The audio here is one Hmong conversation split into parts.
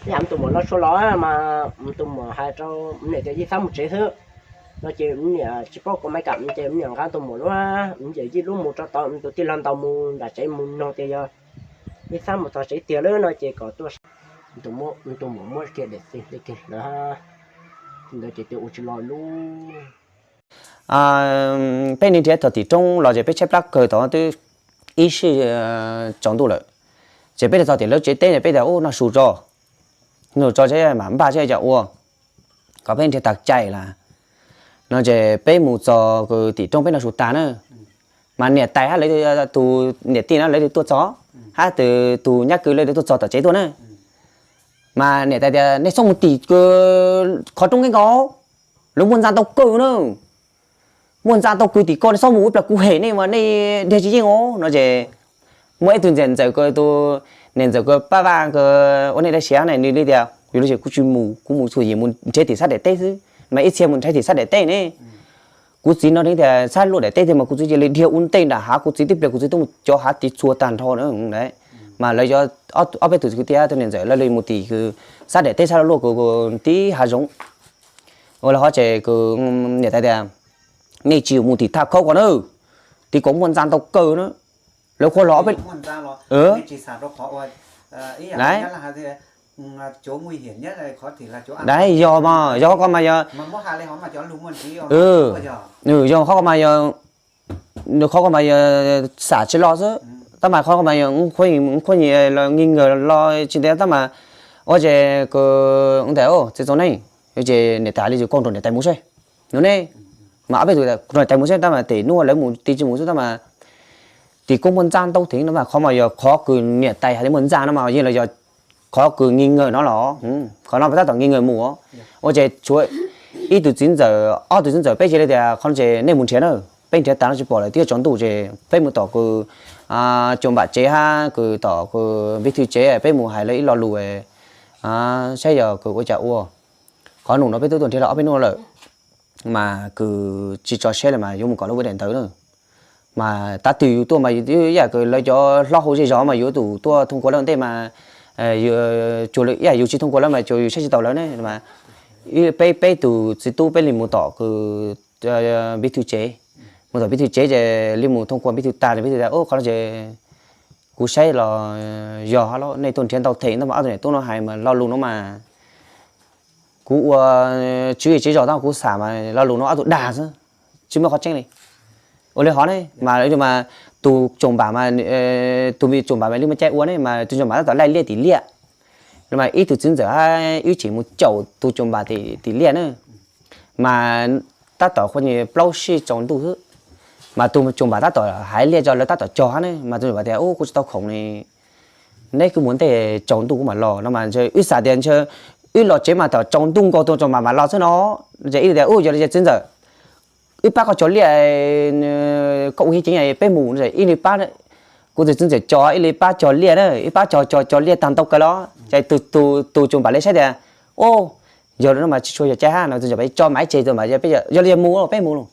Yam tus muam los tshua los mas tus muam hais rau niam tias yeej xav mus tsev xwb no ces niam tsis paub kuv mai kam ces niam nqa tus muam lub, niam yeej lub mus rau tod, tus tij laug ntaus mus nram tsev mus noog tias yog yeej xav mus txog tsev tiag lawm no ces kom tuaj. Tus muam muab kiag daim txij li kiag lawm, ntawd ces tias ua tsis los lub. Peb niaj nrhiav txog tim roob los ces peb tshaib plab kawg tod twb ib sij tsaus ntuj lawm. Ces peb txog tim lawv tsev teb peb tias ub noj su tso, noj su tso seb mam npaj seb cov ua, kom peb nrhiav tag cai lawm no ces peb mus txog tim roob peb noj su tag na. Mas niam tais hab lawv tus niam tij no lawv tuaj txog, hab tus nyab kwv lawv tuaj txog tom tsev tuaj na. Mas niam tais tias nej txhob mus tim qhov roob nkaus, lawv muaj ntxa ntau kawg na. Muaj ntxa ntau kawg tim ko, nej txhob mus ib plag kuv hem nej mas nej dhia tsis yeej os no ces muaj ib tug niam ntxawm ko, tus niam ntxawm ko pab vaj ko ua neej dab siab ne, nws li tias yus li ces kuv tsis mus, kuv mus txhua yim mus nrhiav tim sab daim teb xwb mas ib txhia mus nrhiav tim sab daim teb ne. Kuv txiv no tias sab luaj daim teb tiag mas kuv txiv cia li dhia ua ntej nram hav, kuv txiv tib pliag kuv txiv tuaj mus cov hav tiv txhua tag nrho na. Mas lawv ob peb tus kwv tij tus niam ntxawm lawv li mus tim sab daim teb sab luaj luaj tib hav zoov. Ua li hov ces niam tais tias nej tsis mus tim thaj khaub ko na, tim ko muaj ntxa ntau kawg na. Lawv qhuav los ob peb Yog mas, yog qhov ko mas yog, yog qhov ko mas yog, qhov ko mas yog xam tsis los xwb. Tab mas qhov ko mas yog khuab nyi los nghi ngờ los tsis ntev tab mas ua ces kws ntawm txiv txoov neej ces niam tais li yus koj nrog niam tais mus seb no ne. Mas ob peb tus nrog niam tais mus seb tab mas tim hnub lawv mus ti tsis mus xwb tab mas tim koj muaj ntxa ntau theev no mas qhov mas yog qhov kws niam tais hais tias muaj ntxa no mas yeej los yog qhov kws nghi ngờ no los, qhov no peb tab tom nghi ngờ mus. Ua ces tshuav ib tug txiv ntxawm ob tug txiv ntxawm peb cia li tias qhov no ces nej mus nrhiav na, peb nrhiav tas no tsis pom lawm twb yuav tsaus ntuj ces peb mus tom kws Cuas Npam tsev hab kws tom kws Npib Thwj tsev peb mus hais lawv ib lo lus saib yog kws ua cas ua. Qhov num no peb twb tuaj nrhiav los ob peb hnub lawm mas kws tsis tso siab li mas yuav mus kom lawv ua daim ntawv na. Mas tav twg yus tuaj mas yus ib yam kws lawv cov hlob hauv zej zog mas yus tus tuaj thooj kua lawv ntej mas yus cuag li ib yam yus tsis thooj kua lawv mas cuag yus saib tsis taus lawv ne. Peb peb tus txiv tub peb li mus tom kws Npib Thwj tsev, mus tom Npib Thwj tsev ces li mus thooj kua Npib Thwj tag, Npib Thwj tias qhov no ces kuv saib los yog hab los nej tuaj nrhiav ntau theem tab mas ob tug niam tub no hais mas lo lus no mas kuv ua tswv yim tswv zos tab kuv xam mas lo lus no ob tug dag xwb, tsis muaj qhov tseeb li. Ua li hov ne mas, mas tus Cuas Npam mas, tus me Cuas Npam mas li muaj cai ua ne mas tus Cuas Npam tab tom laij liaj tim liaj no mas ib tug txiv ntxawm hab wb tseem mus caum tus Cuas Npam tim liaj na. Mas tab tom qhua nyi plaub sij tsaus ntuj xwb, mas tus Cuas Npam tab tom hais liaj tso lawv tab tom cog hab ne mas tus Cuas Npam tias ub kuv tsis tau khoom li, neb kuj mus ntej tsaus ntuj kuv mam los no mas wb xav tias ntshe wb los tsev mas thaum tsaus ntuj nkaus tus Cuas Npam mam los xwb no. Ces ib tias ub yog li ces txiv ntxawm wb pab koj cog liaj, koj ua hiab ceev peb mus. Ib li pab, kuv tus txiv ntxawm cog ib li pab cog liaj na, ib pab cog cog cog liaj tag ntau kawg los ces tus Cuas Npam li saib tias ub yog li no mas tsis tshua yog cai hab no tus Cuas Npam tso mam ib tseg tus Cuas Npam yog li yog mus peb mus los.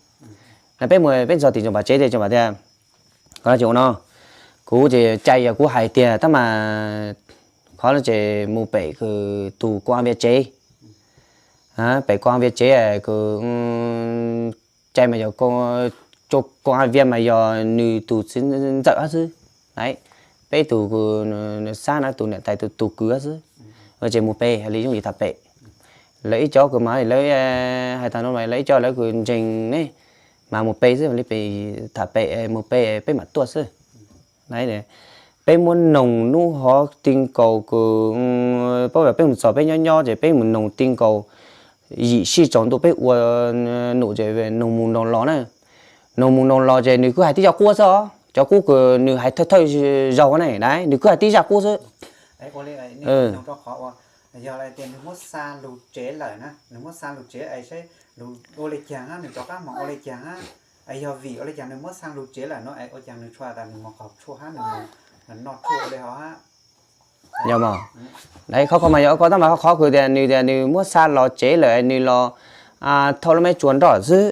Peb mus peb txog tim Cuas Npam tsev ces Cuas Npam tias qhov no ces ua no, kuv ces cai yog kuv hais tiag tab mas qhov no ces mus pem kws tus Kuas Vias tsev, pem Kuas Vias tsev kws cai mas yog Kuas Vias mas yog nws tus txiv ntxawm hab xwb. Peb tus kws xab na tus niam tais tus tus kwv hab xwb. Ces mus pem hais li yooj yim tham pem. Lawv ib co kws mas lawv hais tag no mas lawv ib co lawv kws ntseeg ne mas mus pem xwb, li pem tham pem mus pem peb mam tuaj xwb. Peb muab noog hnub hov ti nkaus kws, peb mus txog peb nyob nyob ces peb mus noog ti nkaus yim sij tsaus ntuj peb ua num ces noog mus noog los na. Noog mus noog los ces nws kuj hais tib zaj qub xwb os, cov qub kws nws hais thawj thawj zaug ne na nws kuj hais tib zaj qub xwb. Yog tias nws muab xa lug tsev lawm na, nws muab xa lug tsev es saib ua li caag, nws rov qab moog ua li caag, yog vim ua li caag nws muab xa lug tsev lawm no es ua caag nws tshua tas nws moog qaug tshuaj hab nws moog noj tshuaj ua li hov hab. Yog mas, qhov ko mas yog ko tab mas qhov kws tias nws tias nws muab xa los tsev lawm nws los thauj lub mej tsuas nroj xwb,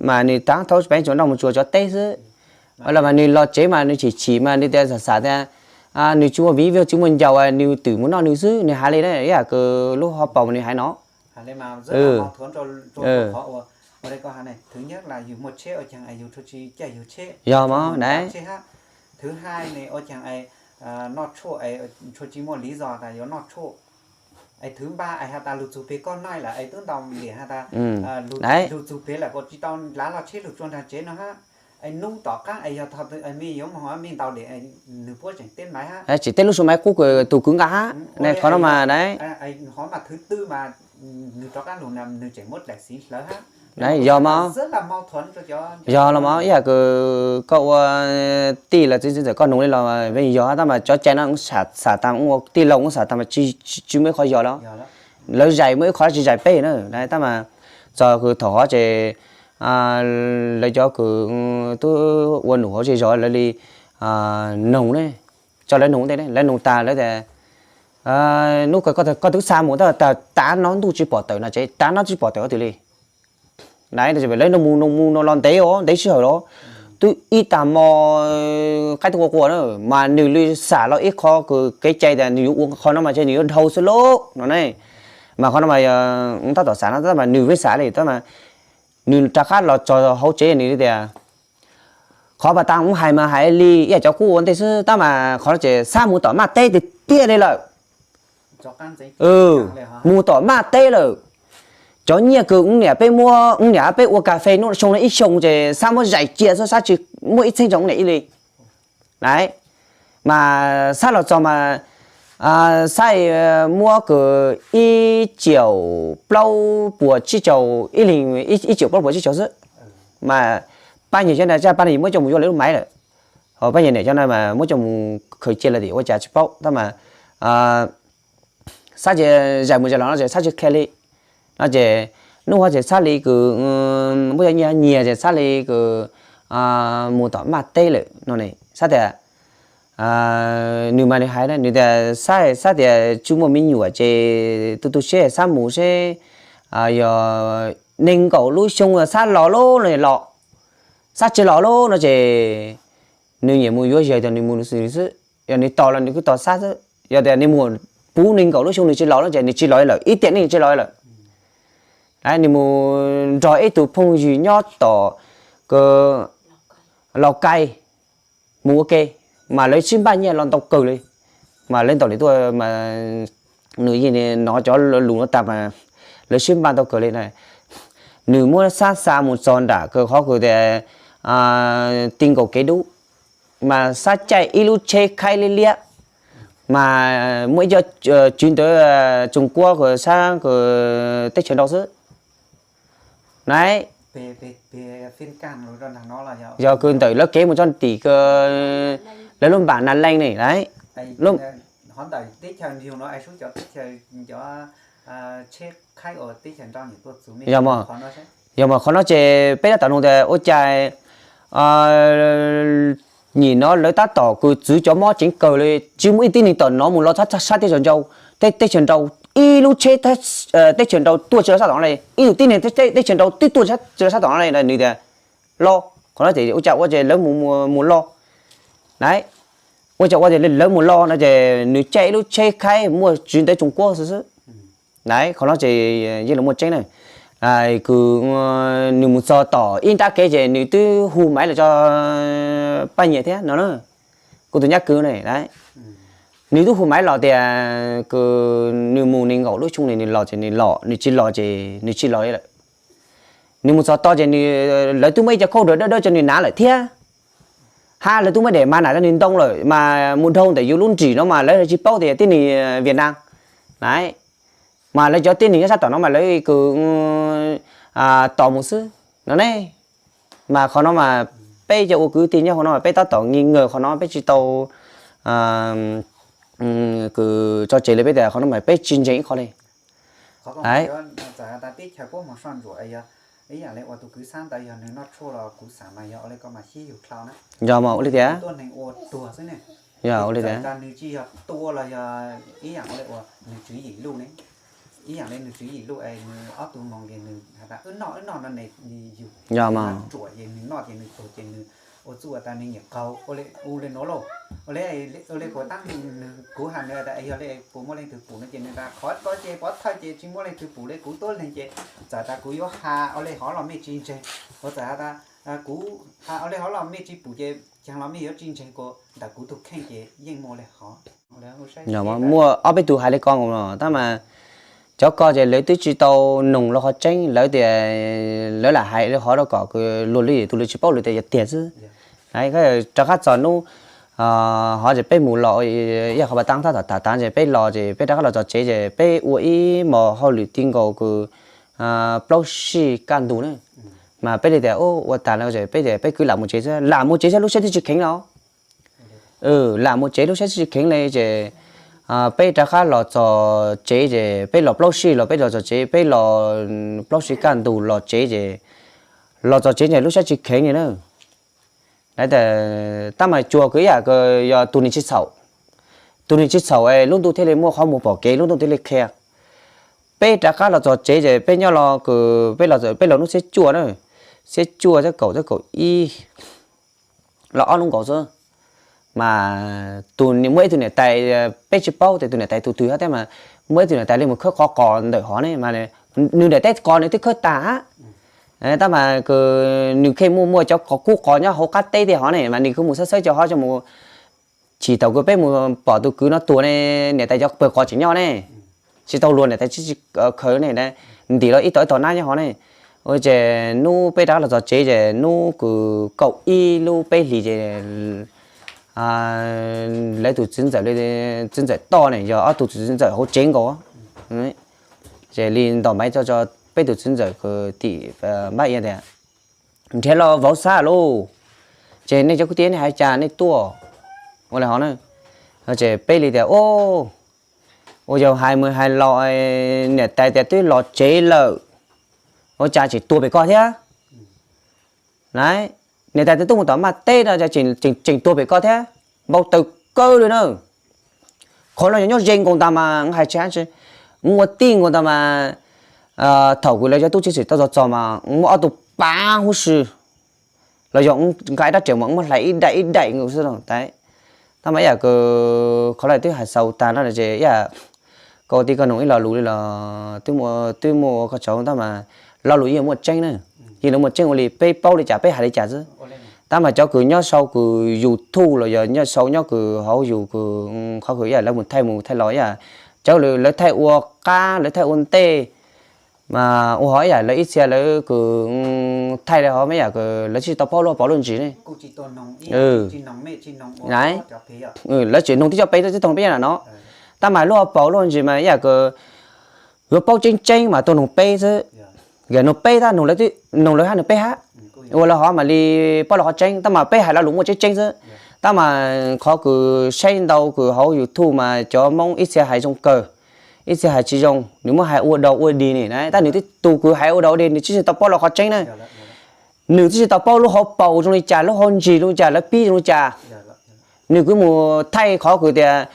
mas nws tav thauj mej tsuas nroj mus tsuas cov teb xwb. Los mas nws los tsev mas nws chim chim mas nws tias xam xam tias nws tsis muaj viv, tsis muaj ncaus, nws twb mus noj nws xwb, nws hais li na, ib yam kws lub hauv paus nws hais no. Ua li koj hais, thứ nhất là yus muaj tsheb ua caag es yus tsuas tsis caij yus tsheb, yog mas, thứ hai ne ua caag es noj tshuaj es tsuas tsis muaj lý do tas yuav noj tshuaj, thứ ba es has tas lug txug peg koj naij lawm es twb ntaus liam has tas lug txug peg lawm kuas tsis tau lav lub tsheb lug tsua nraag tsev no hab. Es nub tom qaab es yog thaus twg mej yuav moog mej ntaus liam, nws puab tseem teb maiv hab, tseem teb lub su maiv qub kws tug kwv nqa hab ne, qhov no mas na. Qhov mas thứ tư mas nws rov qaab lug nws tseem muab dlaim xiv hlawv hab. Yog mas, yog los mas ib yam kws koj ua tij los txiv txwv txawm koj nug li los yog, tab mas cov cai no xam tas ua tij laug ua xam tas mas tsis muaj ib qho yog los. Lawv zais muaj ib qho tsis zais peb na, tab mas txog kws thaum hov ces lawv cov kws tub ua num hauv zej zog lawv li noog ne, coj lawv noog ua ntej, lawv noog tas lawv tias nub kawg koj twb xa mus tab tav no ntuj tsis pom tawm no ces tav no tsis pom tawm ua twg li. Lawv noog mus noog mus no los ntev os, ntev sij hawm los twb ib tag hmo qaib tug qua qua na, mas nws li xam los ib qho kws kev cai tas nws yuav ua qho no mas ces nws yuav dhau xwb lauj no ne. Mas qhov no mas tab tom xam no tab mas nws pheej xam li tab mas nws rov qab los txog hauv tsev nws tias qhov pas tas ub hais mas hais li ib yam cov qub ua ntej xwb tab mas qhov no ces xab mus tom maj teb tiag tiag li lawm. Mus tom maj teb lawm. Cov nyiaj kws ub niam peb muab, ub niam peb ua kas fes nub xyoo no ib xyoo ces xab muab zais cia xwb, xab tsis muaj ib txheeb rau ub niam ib li. Mas xab los txog mas xab muab kws ib ciam plaub puas tsib caug, ib leeg ib ciam plaub puas tsib caug xwb. Mas Paj Nyiag cov no Paj Nyiag muab coj mus yuav lawv lub maiv lawm, ho Paj Nyiag niam cov no mas muab coj mus khaws cia lawm tim ua cas tsis paub tab mas xab ces zais mus zais los no ces xab tsis qhia li. No ces nub hov ces xab li kws muab cov nyiaj nyiag ces xab li kws mus tom maj teb lawm no ne. Xab tias, nws mas nws hais nws tias xab, xab tias tsis muaj me nyuam ces tu tu siab xab mus seb yog nees nkaum lub xyoo xab los lub no los, xab tsis los lub no ces nws nyiam mus yuav yawg tias nws mus nws xwb, yog nws tos los nws kuj tos xab xwb, yog tias nws mus puv nees nkaum lub xyoo nws tsis los no ces nws tsis los lawm, ib tiam neej tsis los lawm. Nws mus nrog ib tug phooj ywg nyob tom kws Laus Kais mus ua ke, mas lawv sib npaj nyiaj los ntau kawg li, mas lawv ntaus li tuaj mas nws yeej hnov cov lus no tas mas lawv sib npaj ntau kawg li na. Nws muab xab xa mus txog nram kws qhov kws tias ti nkaus kev dub, mas xab caij ib lub tsheb khaib liab liab, mas muaj ib co tswv ntawv Tsoos Kuab kws sab kws teb chaws nrau xwb na. Yog kws ntawm lawv kev mus txog tim kws lawv lub npam Nas Leej ne, yog mas qhov no ces peb tab tom nug tias ua cas nyim no lawv tab tom kws txwv cov mob ceev kawg li, tsis muaj ib tib neeg tom no mus los sab teb chaws nrau, teb chaws nrau, ib lub tsheb teb chaws nrau tuaj tsis los sab tom no li, ib tug tib neeg teb chaws nrau twb tuaj tsis los sab tom no li. Nws tias los qhov no ces ua cas ua ces lawv mus mus los na, ua cas ua ces lawv mus los no ces nws caij ib lub tsheb khaib muaj tswv ntawv Tsoos Kuab xwb xwb. Qhov no ces yeej los muaj tseeb na, kws nws mus txog tom ib nrab kev ces nws twb hu maiv los tso Paj Nyiag thiab no na, kuv tus nyab kws ne. Nws twb hu maiv los tias kws nws mus nees nkaum lub xyoo nws los ces nws los, nws tsis los ces nws tsis los li lawm. Nws mus txog tod ces lawv twb muab ib co khauj dawb dawb rau nws hnav lawm thiab, hab lawv twb muab daim mas nam rau nws ntoo lawm mas mus dhau ntawm yus lub nrim no mas lawv tsis paub tias tib neeg Vietnam na, mas lawv cov tib neeg nyob sab tom no mas lawv kws tos mus xwb no ne. Mas qhov no mas peb cov ua kwv tij nyob qhov no mas peb tab tom nghi ngờ qhov no peb tsis tau kws tso tseg li, peb tias qhov no mas peb tsis ntseeg ib qho li. Txawm tas teb chaws puab moog soj ntsuam, ib yaam le uas tus kwv xab ntawd yog nwg noj tshuaj los kuv xaam mas yog ua le koj mas sib yug dlhau na. Yog mas ua li tias tuab neeg ua tuag xwb ne. Yog ua li tias nwg tsis yog tua los yog ib yaam le uas nwg tswv yim luj ne. Ib yaam le nwg tswv yim luj es nwg ob tug moog ces nwg has tas wb noj wb noj no ne, yug yog mas ruam ces nwg noj ces nwg tuag ces nwg Ua txuj tas nws nyiam qaug ua le nuav lauj. Ua le, ua le puas taab nws, kuv has nws tas yog le puas muaj leej twg pum no ces nws tas qhov ko ces pov thawj ces tsis muaj leej twg pum le, kuv tuab leeg ces txawm tas kuv yuav has ua le hov los mej tsis ntseeg, kuv txawm has tas kuv has ua le hov los mej tsis pum ces caag los mej yuav tsis ntseeg kuv, ntawm kuv tug kheej ces yeej muaj le hov. Muaj ob peb tug hais le ko no tab mas cov ko ces lawv twb tsis tau noog lawv qhov tseeb, lawv tias lawv lam hais le hov rau kom luag lwm tus lwm tsis paub lwm tias yog tiag xwb. Rov qab txog nub hov ces peb mus los ib qho pas taab thab tom tas tas ces peb los ces peb rov qab los txog tsev ces peb ua ib mos hauj lwm ti nkaus kws plaub sij kaj ntug na. Mas peb li tias ua tas no ces peb tias peb kwv lam mus tsev xwb, lam mus tsev xwb lub siab twb tsis kheev los. Lam mus tsev lub siab twb tsis kheev li ces peb rov qab los txog tsev ces peb los plaub sij los peb los txog tsev, peb los plaub sij kaj ntug los tsev ces los txog tsev ces lub siab tsis kheev li na. Tab mas cuag kws ib yam yog tus neeg tsis txhaum, tus neeg tsis txhaum es lub ntuj thiaj li muaj qhov muag pom kev, lub ntuj thiaj li qhia. Peb rov qab los txog tsev ces peb nyob los kws peb los, peb los nub xiab cuaj na, xiab cuaj, xiab kaum, xiab kaum ib, los ob hnub nkaus xwb. Mas tus muaj ib tug niam tais, peb tsis paub tias tus niam tais tus twg hab, tab mas muaj ib tug niam tais li mus khawb qhov qos ntawm hov ne, mas nws daim teb qos nws twb khawb tag hab. Tab mas kws nws kheej muaj muaj cov qos kub qos nyob hauv qab teb tej hov ne, mas nws kuj mus xawb xawb cov hov coj mus. Chim thaum kws peb mus pom tus kwv no tuag ne, niam tais cov pawg qos tseem nyob ne, tsis tau luag, niam tais tsis khaws ne, ntim los ib tog ib tog nab nyob hov ne. Ua ces nub peb rov qab los txog tsev ces nub kws kaum ib lub peb hlis ces lawv tus txiv ntxawm, txiv ntxawm toj ne, yog ob tug txiv ntxawm hauv tsev nkaus, ces li ntaus maiv tso tso peb tus txiv ntxawm kws tim npab ia tias, nrhiav los vauv xab lauj, ces nej cov kwv tij nej hais cas nej tuaj ua li hov na. Ces peb li tias, ua yog hais mus hais los niam tais tias twb los tsev lawm, ua cas tseem tuag pem ko thiab? Niam tais tias tuaj mus tom maj teb no tseem tuag pem ko thiab, npau taws kawg li na. Qhov no yog nyob ze nkaus ntag mas hais tsis, ua tij nkaus ntag mas, thaum kws lawv cov tub ceev xwm tau txog txog mas muaj ob tug pav huv si los yog nqa ib rab riam mas muab hlais ib daim ib daim nkaus xwb lauj. Tab mas ib yam kws qhov lawv twb hais xaus tag no ces ib yam koj tij koj noog ib lo lus li los twb muaj ua koj tsaug tab mas lo lus yeej muaj tseeb na, yeej muaj tseeb ua li peb paub li cas peb hais li cas xwb. Tab mas cov kws nyob sau kws YouTube los yog nyob sau nyob kws hauv yus kws qhov kws ib yam lawv mus thaij mus thaij los ib yam cov lawv thaij ua qab lawv thaij ua ntej mas ua hov ib yam lawv ib txhia lawv kws thaij li hov mas ib yam kws lawv tsis tau paub lub hauv paus lub ntsis ne. Lawv tseem noog tib co peb tib toog peb nyob no, tab mas lub hauv paus lub ntsis mas ib yam kws yuav paub tseeb tseeb mas tuaj noog peb xwb. Yog noog peb tab, noog lawv hab noog peb hab, ua lawv hov mam li paub lawv qhov tseeb, tab mas peb hais lo lus muaj tseeb tseeb xwb. Tab mas qhov kws saib ntau kws hauv YouTube mas cov Hmoob ib txhia hais zoo kawg, ib txhia hais tsis zoo, nws muab hais ua dog ua dig ne na, tab nws tib tug kws hais ua dog ua dig nws tsis tau paub lawv qhov tseeb na. Nws tib tsis tau paub lub hauv paus zoo li cas, lub hauv ntsis zoo li cas, lawv pib zoo li cas. Nws kuj mus thaij qhov kws tias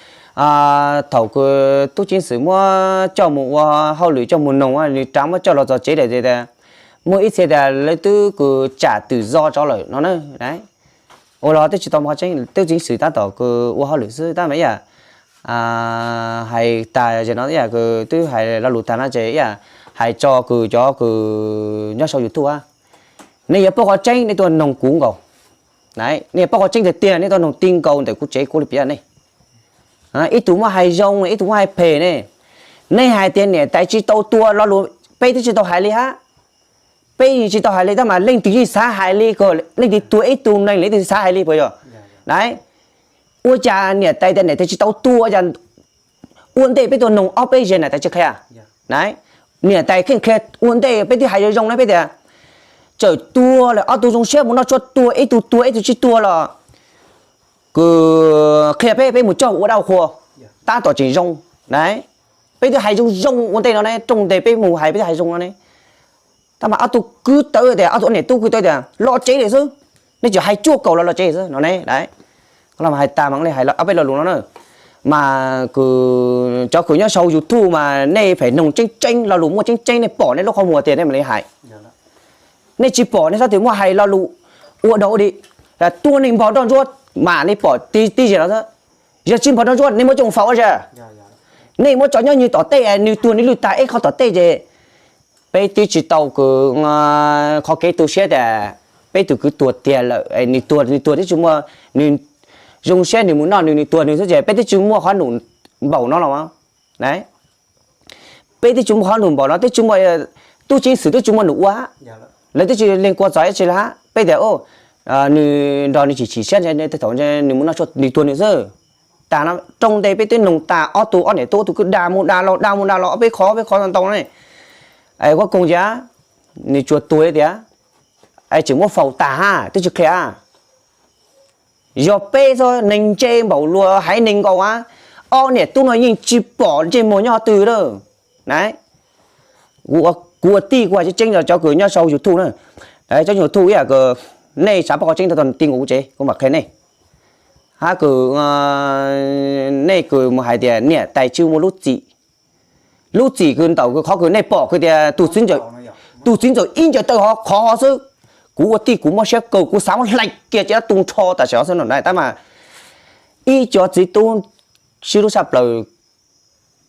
thaum kws tub ceev xwm muab coj mus ua hauj lwm coj mus noog, nws rov muab coj los txog tsev lawm tias muaj ib txhia tias lawv twb kws tsam twm zo tso lawm no na. Ua los twb tsis tau qhov tseeb, tub ceev xwm tab tom kws ua hauj lwm xwb, tab mas ib yam hais tas zem no ib yam kws twb hais lo lus tag no ces ib yam hais tso kws cov kws nyob sau YouTube a, nej yuav paub qhov tseeb nej tuaj noog kuv nkaus. Nej yuav paub qhov tseeb tiag tiag nej tuaj noog ti nkaus ntawm kuv tsev kuv li piav nej. Ib tug muab hais zoo, ib tug muab hais phem ne. Nej hais tias niam tais tsis tau tua, lo lus peb twb tsis tau hais li hab. Peb yeej tsis tau hais li tab mas leej twg yeej xav hais li ko, leej twg tua ib tug neeg leej twg xav hais li puas yog? Ua cas niam tais tias niam tais tsis tau tua, ua cas ua ntej peb tuaj noog ob peb zaug niam tais tsis qhia? Niam tais kheej qhia ua ntej, peb twb hais zoo zoo na, peb tias txawm tua lawm ob tug zoo siab mus noj tshuaj, tua ib tug tua ib tug tsis tua los kws qhia peb, peb mus coj ua dab qhua tab tom tseem zoo na. Peb twb hais zoo zoo ua ntej no ne, rooj ntej peb mus hais peb twb hais zoo no ne. Tab mas ob tug kwv tawv tias, ob tug niam tub kwv tawv tias los tsev lawm xwb, nej tseem hais cuaj kaum los los tsev xwb no ne. Hais tas mas li hais ob peb lo lus no na, mas kws cov kws nyob sau YouTube mas nej pheem noog tseeb tseeb, lo lus muaj tseeb tseeb, nej pom nej lub qhov muag tiag nej mam li hais. Nej tsis pom nej txhob twm muab hais lo lus ua dog ua dig. Tuag neeg npog nroj ntsuab mam li pom tib zig los xwb. Yog tsis npog nroj ntsuab nej muab coj faus ua zaj, nej muab tso nyob nws tom tej, nws tuag nws lwj tag ib qho tom tej ces peb twb tsis tau kws qhov kev tu siab tias peb tus kwv tuag tiag lawm, nws tuag nws tuag twb tsis muaj, nws zoo siab nws mus noj nws, nws tuag nws xwb ces peb twb tsis muaj qhov num npaum no los. Peb twb tsis muaj qhov num npaum no, twb tsis muaj, tub ceev xwm twb tsis muaj num ua, lawv twb tsis lees kua txog ib tsi li hab. Peb tias nws nrog nws chim chim siab, thaum nws mus noj tshuaj nws tuag nws xwb. Tag no rooj ntej peb twb noog tag, ob tug ob niam tub ob tug kwv dag mus dag los dag mus dag los ob peb qhov ob peb qhov ntau ntau ne. Kuv koom tias nws tsuas tuag tias, tseem muab faus tag hab twb tsis qhia. Yog peb txhob neeg ntse npaum luag haiv neeg nkaus a, ob niam tub no yeej tsis pom ntsej muag nyob qhov twg lawm. Kuv ua tij kuv hais tseeb tseeb rau cov kws nyob sau YouTube na, cov YouTube ib yam kws nej xav paub qhov tseeb tau ti nkaus kuv tsev kuv mam qhia nej. Hab kws nej kws mus hais tias niam tais tsis muaj lub txim, lub txim kws ntawm kws qhov kws nej pom kws tias tus txiv ntxawm ib ncaws taw qhov ho xwb. Kuv ua tij kuv mob siab kawg, kuv xav muab hlais kiag tsis dab tu nrho tam sim no xwb no na. Tab mas ib co txiv tub sib hlub tshaj plaws,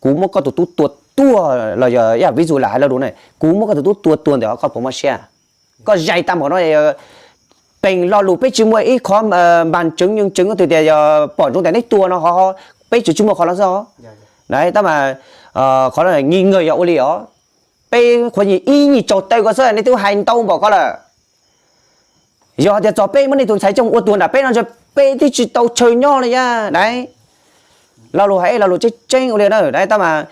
kuv muab koj tus tub tua tuag los yog ib yam vis zus lam hais lo lus na, kuv muab koj tus tub tua tuag ntawm ho koj puas mob siab? Koj zais tag npaum no, peem lo lus peb tsis muaj ib qhov npas tseev yeej tseev twg tias yog pom ntsoov tias neb tua no ho, peb tsis tsis muaj qhov no xwb os. Tab mas qhov no nghi ngờ yog ua li os. Peb qhuav ib nyuag tsaug taw ko xwb nej twb hais ntau npaum ko lawm. Yog tias txog peb muab nej tus ntxhais coj ua tuag nram peb no ntshe peb twb tsis tau chaw nyob li yaj dab. Lo lus hais ib lo lus tseeb tseeb ua li na dab. Tab mas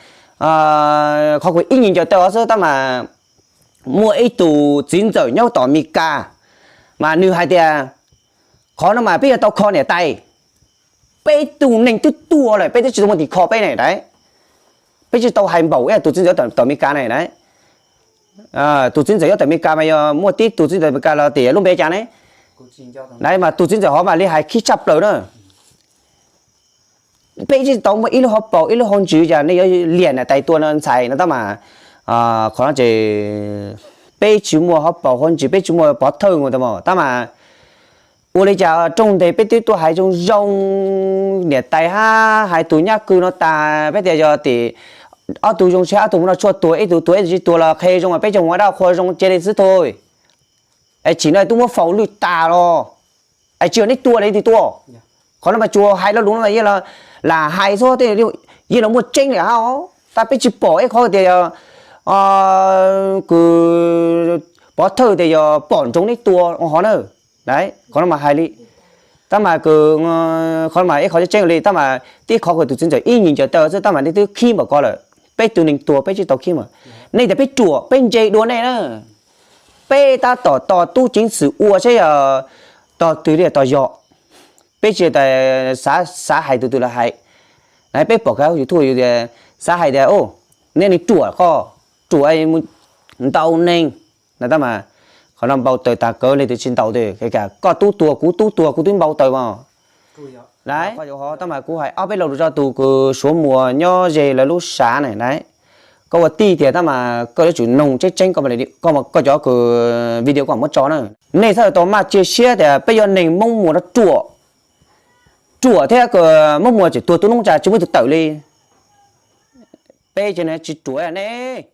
qhov kuv ib nyuag ncaws taw xwb tab mas muaj ib tug txiv ntxawm nyob tom Mes Kas, mas nws hais tias qhov no mas peb yuav tau kho niam tais. Peb tus neeg twb tuag lawm peb twb tsis tau muaj tis kho peb ne dab. Peb tsis tau hais npaum ib tus txiv ntxawm tom Mes Kas ne dab. Tus txiv ntxawm nyob tom Mes Kas mas yog muaj tib tug txiv ntxawm Mes Kas los tias lub npe cas ne? Dab mas tus txiv ntxawm hov mam li hais khib tshaj plaws na. Peb tsis tau muaj ib lub hauv paus ib lub hauv ntsws cas nej yuav liam niam tais tua no ntxhais no tab mas qhov no ces peb tsis muaj hauv paus hauv ntsws, peb tsis muaj pov thawj mus tab mas ua li cas rooj ntej peb twb tuaj hais zoo zoo niam tais hab hais tus nyab kwv no tas, peb tias yog tim ob tug zoo siab ob tug mus noj tshuaj tuag, ib tug tuag ib tug tsis tuag los qhia zoo mas peb cov mus ua dab qhua zoo cia li xwb tug. Es tsim no twb muab faus lwj tas los, es tsis yog neb tua li twg tua? Qhov no mas tsuas hais lo lus no mas yeej lam hais xwb, yeej los muaj tseeb li hab. Tab peb tsis pom ib qhov tias yog kws pov thawj tias yog pom ntsoov neb tua hov na. Qhov no mas hais li, tab mas qhov no mas ib qhov tseeb tseeb li tab mas tib qhov kws tus txiv ntxawm ib nyuag ncaws taw xwb tab mas nej twb khib npaum ko lawm. Peb tus neeg tuag peb tsis tau khib mas, nej tias peb ruam peb ntse dua nej na. Peb tab tom tos tub ceev xwm ua saib yog tog twg li tog yog. Peb tsis tas xav hais tus twg los hais. Peb pom kag YouTube yus tias xav hais tias nej neeg ruam, koj ruam mus ntaus neeg no tab mas qhov no npau taws tag kawg li, twb tsis ntaus twg, koj tub tuag kuv tub tuag kuv twb npau taws mas. Tab mas kuv hais ob peb lo lus rau tus kws Suav Muas nyob ze lawv lub sav na, koj ua tij tiag tab mas koj yuav tsum noog tseeb tseeb, koj cov kws video koj muab tso na. Nej txhob tau maj cia siab tias peb yuav neeg Hmoob Muas no ruam, ruam thiab kws Hmoob Muas tseem tuag tu noob tsag tsis muaj ib tug tawm li. Peb ces tsis ruam nej.